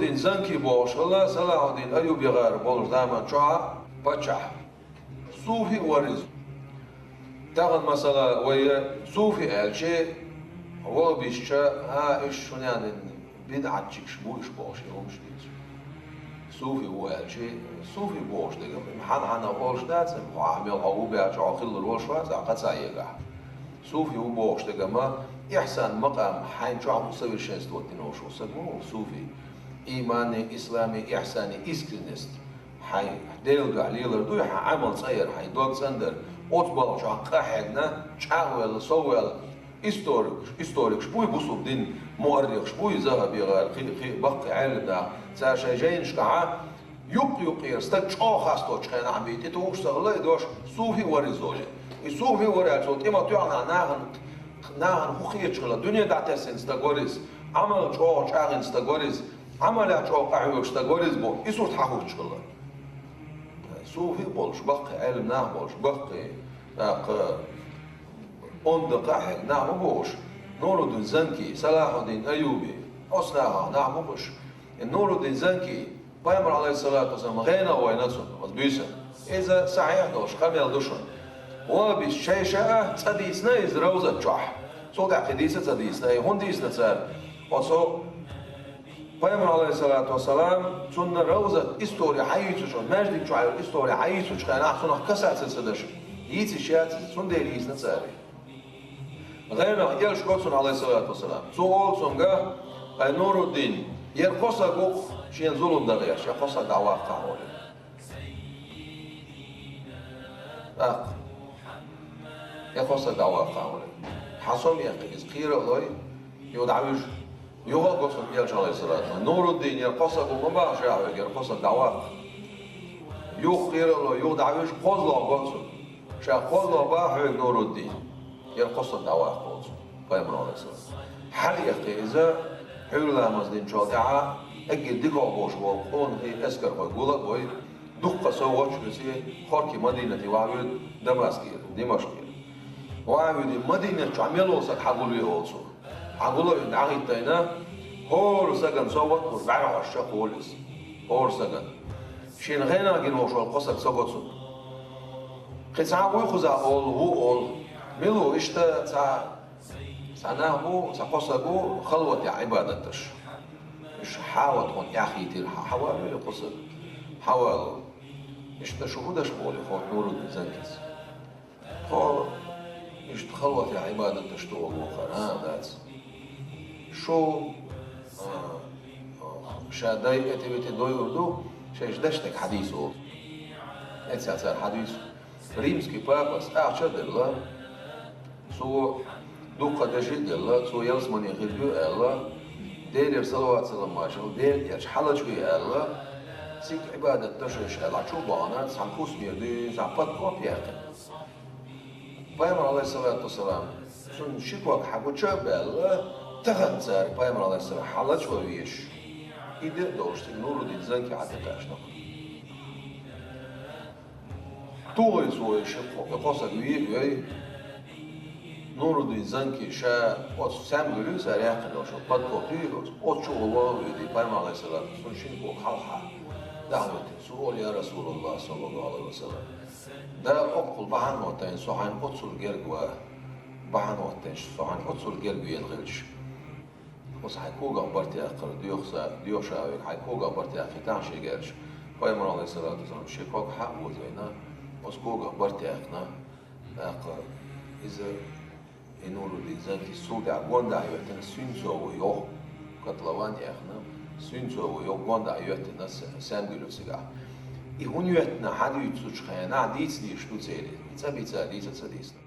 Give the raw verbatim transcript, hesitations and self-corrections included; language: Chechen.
Нуруддин Занки бохуш хилла Салахуддин Айюби гӀар болчу заман чохь паччахь. Суфи а вара иза. Тахана, масала, вай суфи аьлча, вахабисташа, а, уьш шуна яьнна бидӀатчикаш бу уьш бохуш, и хӀумаш дийцу. Суфи ву аьлча, суфи бохуш дерг, хьан-хьанна олуш дац, хьо мел хьо ву баьлча, хьо хилла волуш вац, а, кхаъ ца егахь. Суфи ву бохуш дерг ма, ихсан макъам хьайна чохь усовершенствовать дина волуш ву стаг ма ву суфи. Иймани, ислами, ихсани, искренность. Хьайн Делан дуьхьа лелар дуй, хьан Ӏамал цӀа яр, хьайн дог цӀандар, оцу балхана чохь къа хьегна, чӀагӀвелла, соввелла, историк, историкаш буй, бусулба дин муаррихаш буй, Захаби гӀар, кхин, кхин баккхий Ӏелам нах, цара шайн жайнашкахьа, юкъ-юкъера стаг чӀогӀа хасточу хенахь бен тӀетухуш ца хилла и дош, суфи вара иза олий. И суфи вара аьлла, цо тӀе ма тоьхна нахана, нахана хӀун хеташ хилла, дуьне дӀатесна стаг вара иза, Ӏамал чӀогӀа чӀагӀдина стаг вара иза, Ӏамалехь чӀогӀа къахьоьгуш стаг вара иза боху, и сурт хьан хӀуттуш хилла. Суфи а болуш, баккхий Ӏелам нах а болуш, баккхий, тӀаккха онда къахьега нах ма бохуш, Нуруддин Занки, Салахуддин Айюби, оцу нахах нах ма бохуш. И Нуруддин Занки, Пайхамар, алейхиссалату вассалам, гӀенах вайна цунна, оцу буьйсанна. Иза сахьихь долуш къамел ду шуна. Вахабисташ шайша а цӀа дийцина иза Равзат чохь. Цул тӀаьхьа кхин дийца а ца дийцина, и хӀунда дийцина цара? Оцу Пайхамар, алейхиссалату вассалам, цунна Равзат истори хьайийцучу, маьждиг чохь йолу истори хьайийцучу хенахь, цунах касаться ца даш, йийциш яц, цундела йийцина цара. ГӀенах элча го цунна, алейхиссалату вассалам. Цо олу цуьнга: «Ай Нуруддин, яра кхо стаг ву-кх шена зулам дан гӀерташ, я кхо стаг дӀаваккхахьа», олий. ТӀаккха: «Я кхо стаг дӀаваккхахьа», олий. Хьан сом яьккхи иза, кхера а лой, юха дӀавуьжу. Юха а го цунна элча, алейхиссалату вассалам: «Нуруддин, яра кхо стаг ву ма боху ша хьоьга, яра кхо стаг дӀаваккха». Юха кхера а лой, юха дӀавуьжу, кхозлагӀа го цунна. Ша кхозлагӀа боху хьоьга, Нуруддин, яра кхо стаг дӀаваккха, олу цо, Пайхамар, алейхиссалам. Хьала а яьккхи иза, хьуьйра ламаз динчул тӀаьхьа, эггара дика а болуш волу къонахий, эскархой гула а гой, дуккха сов гӀоччуьнца хӀорке Мадинате ваха вуьйра, Дамаскера, Димашкера. Ваха вуьйра, Мадинат чохь мел волу стаг хьагулве олу цо. Хьагулвина дӀахӀиттийна, хӀора стагана сов а гур бӀаьрхьаш чекхволу иза. ХӀора стагана. Шена гӀенах гина волуш волу кхо стаг сов го цунна. Кхин цхьа а вуй кхузахь олу, ву олу. Мила ву, иштта цхьа, цхьа нах бу, цхьа кхо стаг ву, халватехь Ӏибадат деш. Уьш хьан ватхуна эхь хийтира, хьан хьан валийла кхо стаг? Хьан валу? Иштта шу хӀун деш боху, хӀокху Нуруддин Занкис? Тхо иштта халватехь Ӏибадат деш ду олу вахара, а, дац. Шу, а, а, ша дай эти-вети дойур ду, шайша дешнарг хьадийца олу. Эццахь цара хьадуьйцу. Римский папас ахча а делла, цо дуккха деши а делла, цо ялсамане хир ду аьлла, Делера салават-салам маршалла, Дела элча хьалачве аьлла, цига Ӏибадат дашош аьлла, чу а бахана, цхьана хӀусамера дуьйна, цхьа подкоп яьккхина. Пайхамар, алейхиссалату вассалам, цунна ши ког хьагуча а баьлла, тахана цара Пайхамар, алейхиссалам, хьалачван везаш, и де а долуш, цига Нуруддин Занки Ӏадда кхаьчна. Тухуьйту вай ши кхо-, кхо стаг вийр а вей, Нуруддин Занки ша оцу саьмгулуьй цара яьккхина йолуш, подкоп юй оцу, оцу чу а ваха а вуьйдий, Пайхамар, алейхиссалату вассалам, цунна шина кога хьалха дахьа веттина. Цо олу: «Я Расулаллах, саллаллаху алейхи ва саллям, Дала оккхул бахьана хӀоттайна со хьайна оццул герга ва, бахьана хӀоттайна со хьайна оццул герга вена хилча». Оцу хьайн когах барт яккхар, доьху са, доьху ша вайга, хьайн когах барт яккхийтахьа шега аьлча, Пайхамар, алейхиссалату вассалам, шен ког хьа а озийна, оцу когах барт яьккхина, тӀаккха иза, и Нуруддин Занкис цул тӀаьхьа гондахьа йоьттина свинцовый йох, котлован яхна, свинцовый йох гондахьа йоьттина с-, саьмгулуьй цигахь. И хӀунда йоьттина хьадуьйцучу хенахь дийца дезаш ду церан, и цӀа бийца, дийца ца дийцина.